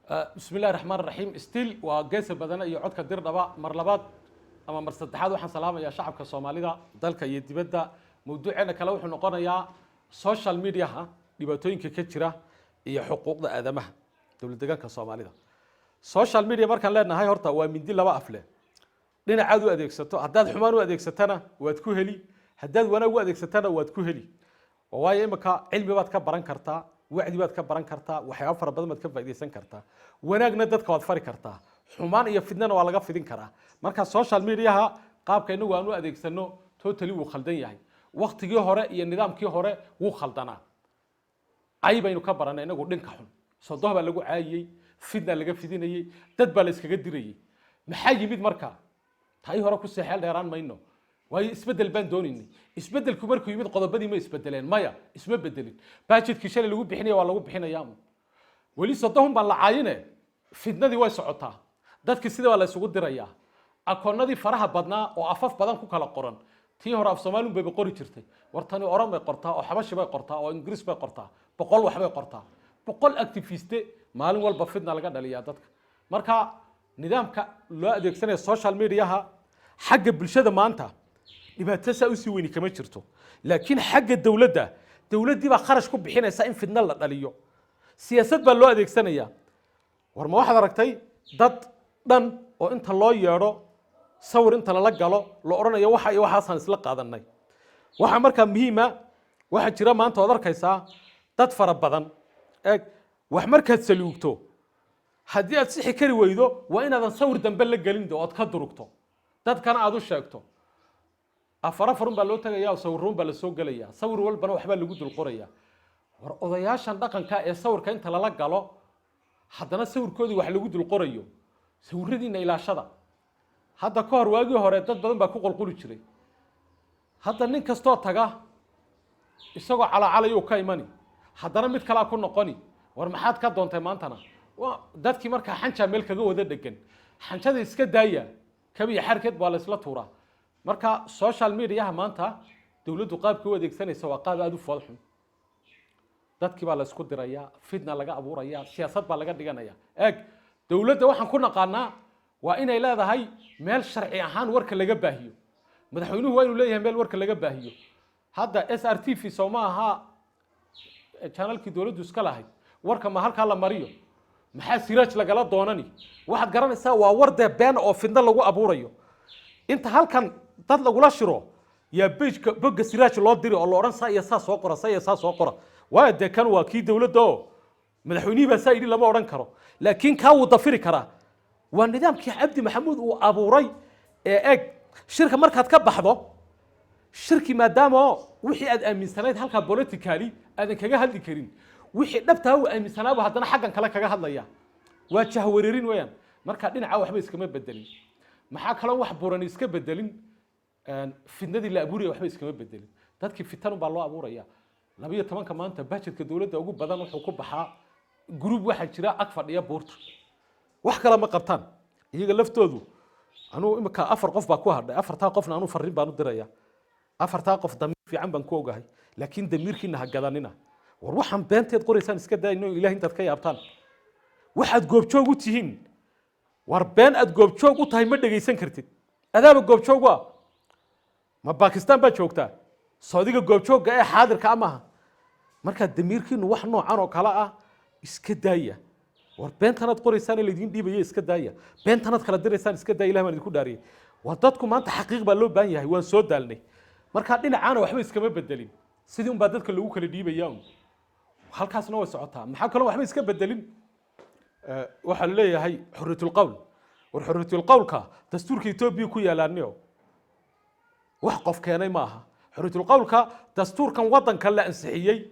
Bismi illahi raxmaan raxiim. Still waa Geesa Badane iyo Codka Dirdhaba. Mar labaad ama mar saddexaad waxaan salaamayaa shacabka Soomaalida dalka iyo dibadda. Mawduuceena kale wuxuu noqonayaa social mediaha, dhibaatooyinka ka jira iyo xuquuqda aadamaha dowlad deegaanka Soomaalida. Social media markaan leenahay, horta waa mindi laba af leh. Dhinacaad u adeegsato, haddaad xumaan u adeegsatana waad ku heli, haddaad wanaag u adeegsatana waad ku heli. Waayo, imika cilmi baad ka baran kartaa, wacdi baad ka baran kartaa, waxyaabo fara badan baad ka faa'iidaysan kartaa. Wanaagna dadka waad fari kartaa, xumaan iyo fidnana waa laga fidin karaa. Marka social mediaha qaabka inagu aan u adeegsano totally wuu khaldan yahay. Waktigii hore iyo nidaamkii hore wuu khaldanaa. Cay baynu ka baranay inagu dhinka xun. Sodoh baa lagu caayiyey, fidna laga fidinayey, dad baa la iskaga dirayey. Maxaa yimid marka? Tay hore ku seexeel dheeraan mayno, waayo isbeddel baan doonaynay. Isbeddelku markuu yimid, qodobadii ma isbedeleen? Maya, isma bedelin. Budgetkii shalay lagu bixinaya waa lagu bixinayaa. Weli sodohun baan la caayine, fidnadii way socotaa, dadkii sida baa la isugu dirayaa. Akoonnadii faraha badnaa oo afaf badan ku kala qoran, tii hore af Soomaali bayba qori jirtay, war tani Oran bay qortaa oo Xabashi bay qortaa oo Ingiriis bay qortaa, 100 wax bay qortaa, 100 activiste maalin walba fidna laga dhaliyaa dadka. Marka nidaamka loo adeegsanaya social mediaha xagga bulshada maanta dhibaato saa usii weyni kama jirto, laakiin xagga dowladda, dowladdii baa kharash ku bixinaysa in fidno la dhaliyo. Siyaasad baa loo adeegsanaya. War ma waxaad aragtay dad dhan oo inta loo yeedho, sawir inta lala galo, la odhanayo waxa iyo waxaasaan isla qaadanay? Waxaa markaa muhiima, waxaa jira maanta ood arkaysaa dad fara badan. Eeg, wax markaad saluugto, haddii aad sixi kari weydo, waa inaadan sawir dambe la gelin ood ka durugto, dadkana aad u sheegto. Afar afarun baa loo tagaya oo sawirruun baa lasoo gelaya, sawir walbana waxbaa lagu dul qoraya. War odayaashan dhaqanka ee sawirka inta lala galo haddana sawirkoodii wax lagu dul qorayo, sawiradiina ilaashada. Hadda ka hor, waagii hore, dad badan baa ku qulquli jiray. Hadda nin kastoo taga isagoo calaacalayuu ka imani, haddana mid kalaa ku noqoni. War maxaad ka doontay maantana? Dadkii markaa xanjaa meel kaga wada dhegan. Xanjada iska daaya, kabiya xarkeed baa la isla tuuraa. Marka social mediaha maanta dowladdu qaabkii u adeegsanaysa waa qaab aada u fool xun. Dadkii baa la isku dirayaa, fitna laga abuuraya, siyaasad baa laga dhiganaya. Eeg, dowladda waxaan ku naqaanaa waa inay leedahay meel sharci ahaan warka laga baahiyo. Madaxweynuhu waa inuu leeyahay meel warka laga baahiyo. Hadda SRTV soo ma aha channelkii dowladdu iska lahayd? Warka ma halkaa la mariyo? Maxaa Siraaj lagala doonani? Waxaad garanaysaa waa war dee been oo fidno lagu abuurayo. Inta halkan dad lagula shiro yaa pageka, bogga Siraaj loo diri oo la odhan saa iyo saa soo qora, saa iyo saa soo qora. Waayo, dee kan waa kii dowladda oo madaxweynihii baa saa yidhi lama odhan karo, laakiin kaa wuu dafiri karaa. Waa nidaamkii Cabdi Maxamuud uu abuuray. Ee eg, shirka markaad ka baxdo shirki, maadaama wixii aad aaminsanayd halkaa politically aadan kaga hadli karin, wixii dhabtaa uu aaminsanaaba haddana xaggan kale kaga hadlaya. Waa jahwareerin weeyaan. Marka dhinaca waxba iskama bedelin. Maxaa kaloo wax buran iska bedelin? Fitnadii la abuuraya waxba iskama bedelin. Dadkii fitan baa loo abuuraya. 12-ka maanta budgetka dowladda ugu badan wuxuu ku baxaa group waxaa jira ag fadhiya buurta, wax kale ma qabtaan iyaga laftoodu. Anuu imika afar qof baa ku hadhay. Afartaa qofna anuu farriin baan u diraya. Afartaa qof damiir fiican baan ku ogahay, laakiin damiirkiina ha gadanina. War waxaan beenteed qoraysaan iska daayno. Ilaah intaad ka yaabtaan, waxaad goobjoog u tihiin. War been aad goobjoog u tahay ma dhegaysan kartid. Adaaba goobjoog u ah. Ma Bakistan baad joogtaa? Soodiga goobjoogga ee xaadirka a maaha. Markaa damiirkiinu wax noocan oo kale ah iska daaya. War beentanaad qoraysaan ee laydiin dhiibaya iska daaya, beentanaad kala diraysaan iska daaya. Ilah baan idinku dhaariyay. Waa dadku maanta xaqiiq baa loo baahan yahay. Waan soo daalnay. Marka dhinacaana waxba iskama bedelin, sidii unbaa dadka lagu kala dhiibaya un. Halkaasna way socotaa. Maxaa kaloo waxba iska bedelin? Waxaa la leeyahay xorriyatulqowl. War xorriyatulqowlka dastuurka Etoobiya ku yaalaaniyo, wax qof keenay ma aha. Xorriyatulqowlka dastuurkan waddanka la ansixiyey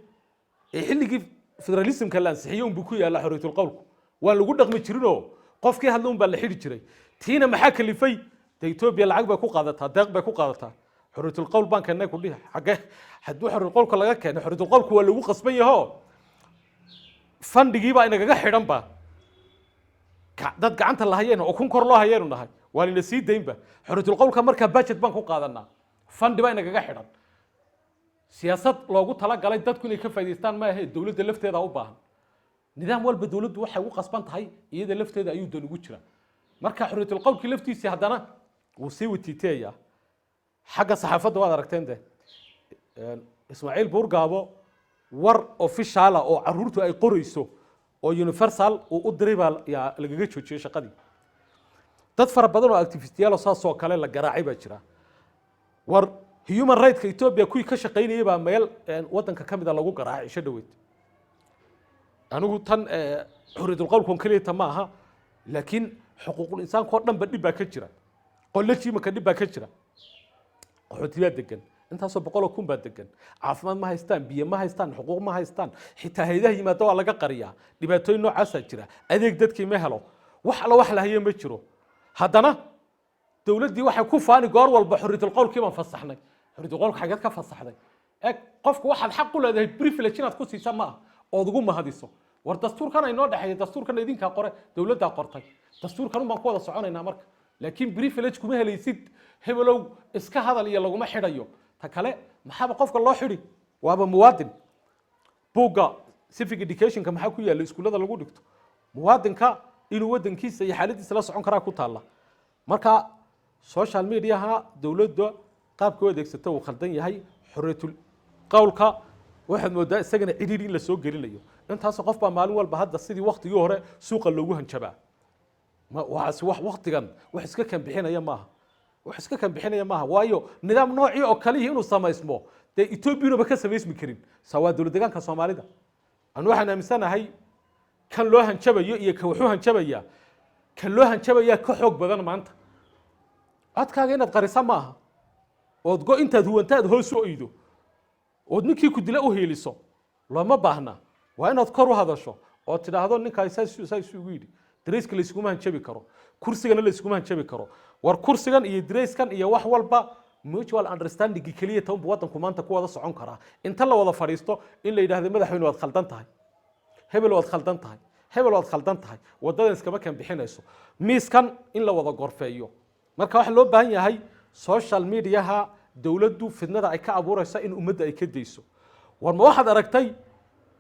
ee xilligii federalismka la ansixiyey unbuu ku yaalla xorriyatulqowlku. Waan lagu dhaqmi jirinoo qofkii hadla un baa la xidhi jiray. Tiina maxaa kalifay? Dee Etoobiya lacag bay ku qaadataa, deeq bay ku qaadataa. Xorriyatulqowl baan keennay ku dhihi. Xaggee hadduu xorriyatulqowlka laga keenay? Xorriyatulqowlku waa lagu qasban yaho, fandhigii baa inagaga xidhanba. Dad gacanta la hayeen oo kun kor loo hayeenu nahay, waa lina sii daynba xorriyatulqowlka. Markaa budget baan ku qaadanaa, fandi baa inagaga xidhan. Siyaasad loogu talagalay dadku inay ka faa'idaystaan ma ahe, dowladda lafteeda u baahan. Nidaam walba dowladdu waxay ugu qasban tahay, iyada lafteeda ayuu dan ugu jira. Marka xorriyatul qowlkii laftiisii haddana wuu sii watiiteeyaa. Xagga saxaafadda waad aragteen de, Ismaaciil Buurgaabo war official ah oo caruurtu ay qorayso oo Universal uu u diray baa yaa lagaga joojiyey shaqadii. Dad fara badan oo activistiyaal oo saas oo kale la garaacay baa jira. War human right-ka Ethiopia kuwii ka shaqaynayay baa meel waddanka ka mida lagu garaacay isho dhaweyd. Anigu tan xorriyatul qowlkan keliya ta ma aha, laakiin xuquuqul insaanka oo dhan ba dhib baa ka jira. Qolaji imika dhib baa ka jira. Qaxootiyaa degan, intaasoo boqoloo kun baa degan, caafimaad ma haystaan, biyo ma haystaan, xuquuq ma haystaan, xitaa hayadaha yimaada waa laga qariyaa. Dhibaatooyin noocaasaa jira. Adeeg dadkii ma helo, wax alla wax la haye ma jiro. Haddana dowladdii waxay ku faani goor walba xorriyatul qowlkii baan fasaxnay. Xorriyatul qowlka xageed ka fasaxday? Eg, qofku waxaad xaq u leedahay privilege inaad ku siisa ma ah ood ugu mahadiso. War dastuurkan aynoo dhexeeya, dastuurkan idinkaa qore, dowladdaa qortay, dastuurkan un baan ku wada soconaynaa marka. Laakiin privilege kuma helaysid, hebelow iska hadal iyo laguma xidhayo. Ta kale, maxaaba qofka loo xidhi? Waaba muwaadin. Buugga civic educationka maxaa ku yaalla iskuullada lagu dhigto? Muwaadinka inuu waddankiisa iyo xaaladiisa la socon karaa ku taalla. Marka social mediaha dowladda qaabka u adeegsata uu khaldan yahay. Xorriyatul qowlka waxaad moodaa isagana cidhiidhi in la soo gelinayo. Intaasoo qof baa maalin walba hadda sidii waktigii hore suuqa loogu hanjabaa. Waxaasi wax waktigan wax iska kan bixinaya maaha, wax iska kan bixinaya maaha. Waayo, nidaam noocii oo kalihii inuu samaysmo dee Etoobiyunaba ka samaysmi karin. Sa waa dowlad deegaanka Soomaalida. Anu waxaan aaminsanahay kan loo hanjabayo iyo ka wuxuu hanjabaya, kan loo hanjabayaa ka xoog badan maanta. Codkaaga inaad qarisa ma aha, ood go intaad huwantaad hoos u oydo, ood ninkii ku dila u hiiliso looma baahna. Waa inaad kor u hadasho oo tidhaahdo ninkaa saas saas ugu yidhi. Dareyska layskuma hanjabi karo, kursigana layskuma hanjabi karo. War kursigan iyo dareyskan iyo wax walba mutual understanding keliya tobanbu waddanku maanta ku wada socon karaa. Inta la wada fadhiisto in la yidhahdo madaxweyne waad khaldan tahay, hebel waad khaldan tahay, hebel waad khaldan tahay, waddadan iskama kan bixinayso. Miiskan in la wada gorfeeyo. Marka waxaa loo baahan yahay social mediaha dowladdu fidnada ay ka abuurayso in ummadda ay ka dayso. War ma waxaad aragtay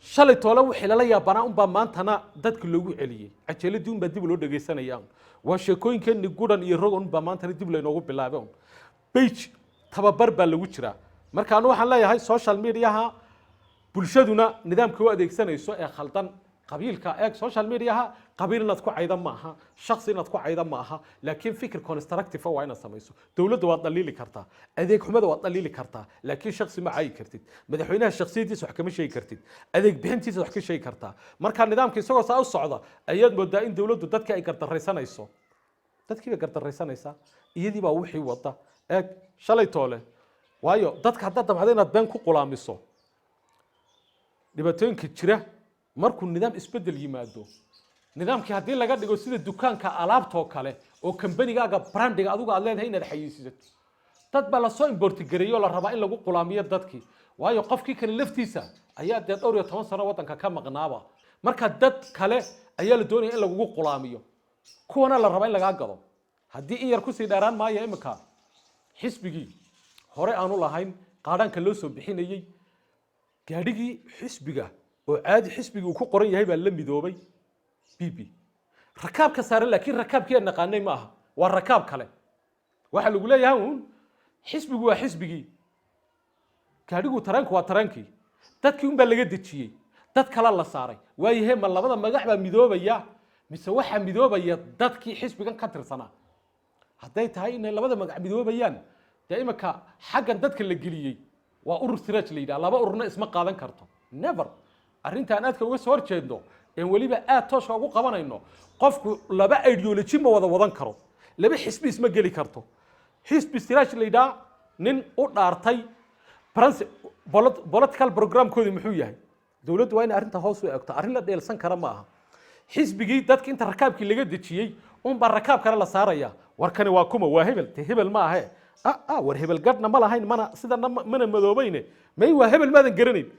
shalay toole wixii lala yaabanaa unbaa maantana dadka loogu celiyey? Cajeeladii unbaa dib loo dhegaysanaya un. Waa sheekooyinkeenni guran iyo rog unbaa maantana dib laynoogu bilaabay un. Bage tababar baa lagu jiraa. Marka anu waxaan leeyahay social mediaha bulshaduna nidaamka u adeegsanayso ee khaldan, qabiilka eeg. Social mediaha qabiil inaad ku cayda ma aha, shaksi inaad ku cayda ma aha, laakiin fikir constructive waa inaad samayso. Dowladda waad dhaliili kartaa, adeeg xumada waad dhaliili kartaa, laakiin shaksi ma caayi kartid. Madaxweynaha shaksiyadiisa wax kama sheegi kartid, adeeg bixintiisa wax ka sheegi kartaa. Marka nidaamka isagoo saa u socda ayaad moodaa in dowladdu dadka ay gardaraysanayso. Dadkii bay gardaraysanaysaa, iyadii baa wixii wada. Eeg shalay toole, waayo dadka haddaad damcdo inaad been ku qulaamiso, dhibaatooyinka jira markuu nidaam isbedel yimaado, nidaamkii haddii laga dhigo sida dukaanka alaabtoo kale oo kambanigaaga brandiga adigu aad leedahay inaad xayeysiisato, dad baa lasoo import gareeyo oo la rabaa in lagu qulaamiyo dadkii. Waayo, qofkii kale laftiisa ayaa dee dhowr iyo toban sano waddanka ka maqnaaba. Marka dad kale ayaa la doonaya in lagugu qulaamiyo, kuwana la rabaa in lagaa gado. Haddii in yar kusii dheeraan maayo, imika xisbigii hore aanu lahayn qaadhaanka loo soo bixinayey, gaadhigii xisbiga oo caadi xisbigii uu ku qoran yahay baa la midoobay b rakaabka saaran, laakiin rakaabkii aan naqaanay ma aha, waa rakaab kale. Waxaa lagu leeyahay uun xisbigu waa xisbigii, gaadhigu tareenku waa tareenkii. Dadkii un baa laga dejiyey, dad kala la saaray. Waayahe, ma labada magac baa midoobaya mise waxaa midoobaya dadkii xisbigan ka tirsanaa? Hadday tahay inay labada magac midoobayaan, dee imika xaggan dadka la geliyey waa urur Siraaj la yidhaha. Laba ururna isma qaadan karto, never. Arrintaan aadka uga soo horjeedno een weliba aad tooshka ugu qabanayno, qofku laba ideology ma wada wadan karo, laba xisbi isma geli karto. Xisbi Siraaj la yidhaha nin u dhaartay, political programkoodi muxuu yahay? Dowladdu waa inay arrinta hoos u eegto. Arrin la dheelsan kara ma aha. Xisbigii dadka inta rakaabkii laga dejiyey unbaa rakaab kale la saaraya. Warkani waa kuma? Waa hebel. Te hebel ma ahe. War hebel gadhna ma lahayn, mana sidana mana madoobayne. May, waa hebel, maadan garanayn.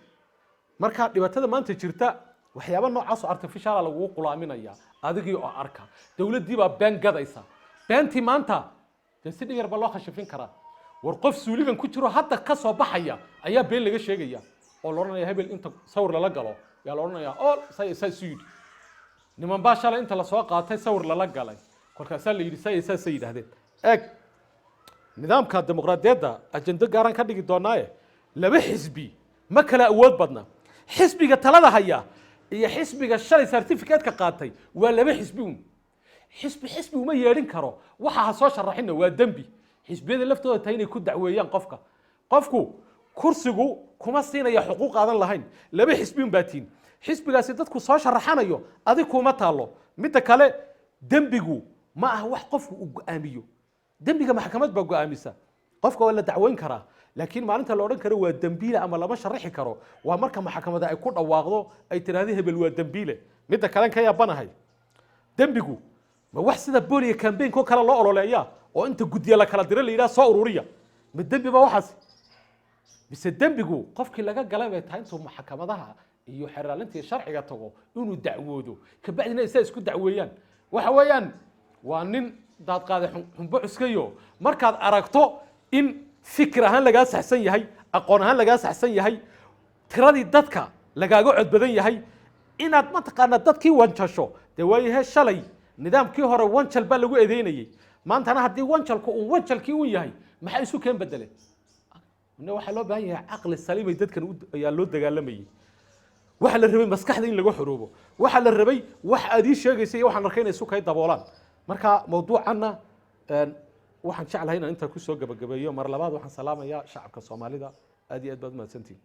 Marka dhibaatada maanta jirta, waxyaaba noocaas oo artificial lagugu qulaaminaya adigii oo arka. Dowladdii baa been gadaysa. Beentii maanta dee si dhib yar baa loo khashifin karaa. War qof suuligan ku jiro hadda ka soo baxaya ayaa been laga sheegaya oo la odhanaya hebel inta sawir lala galo. Yaa la odhanayaa ol say saa isu yidhi? Niman baa shalay inta lasoo qaatay sawir lala galay, kolkaasaa la yidhi say saasay yidhahdeen. Eeg, nidaamka dimuqraadiyadda ajendo gaaran ka dhigi doonaaye, laba xisbi ma kala awood badna. Xisbiga talada haya iyo xisbiga shalay certificate-ka qaatay waa laba xisbi un. Xisbi xisbi uma yeedhin karo waxa ha soo sharaxina, waa dembi. Xisbiyada laftooda tahay inay ku dacweeyaan qofka. Qofku kursigu kuma siinaya xuquuq aadan lahayn. Laba xisbi un baa tihin, xisbigaasi dadku soo sharaxanayo, adig kuma taalo. Midda kale, dembigu ma aha wax qofku uu go'aamiyo. Dembiga maxkamad baa go'aamisa. Qofka waa la dacweyn karaa, laakiin maalinta la odhan karo waa dembiile ama lama sharaxi karo waa marka maxkamada ay ku dhawaaqdo, ay tidhaahdo hebel waa dembiile. Midda kalen ka yaabanahay, dembigu ma wax sida booliga campaign oo kale loo ololeeya oo inta guddiya la kala diro la yidhaha soo ururiya? Ma dembi ba waxaas, mise dembigu qofkii laga galay bay tahay intuu maxkamadaha iyo xeraalinta iyo sharciga tago inuu dacwoodo, kabacdina isaa isku dacweeyaan? Waxa weeyaan waa nin daadqaaday xumbo cuskayo. Markaad aragto in fikir ahaan lagaa saxsan yahay, aqoon ahaan lagaa saxsan yahay, tiradii dadka lagaaga cod badan yahay, inaad mataqaanaa dadkii wanjasho, dee waayahe shalay nidaamkii hore wanjal baa lagu eedeynayey. Maantana haddii wanjalku uu wanjalkii un yahay, maxaa isu keen bedele? Ina waxaa loo baahan yahay caqli saliimay dadkan ayaa loo dagaalamayey. Waxaa la rabay maskaxda in laga xoroobo. Waxaa la rabay wax aad ii sheegaysa iyo waxaan arkay inay isu kay daboolaan. Marka mawduucanna waxaan jeclahay inaan intaa kusoo gabagabeeyo. Mar labaad waxaan salaamayaa shacabka Soomaalida. Aad iyo aad baad umahadsantihin.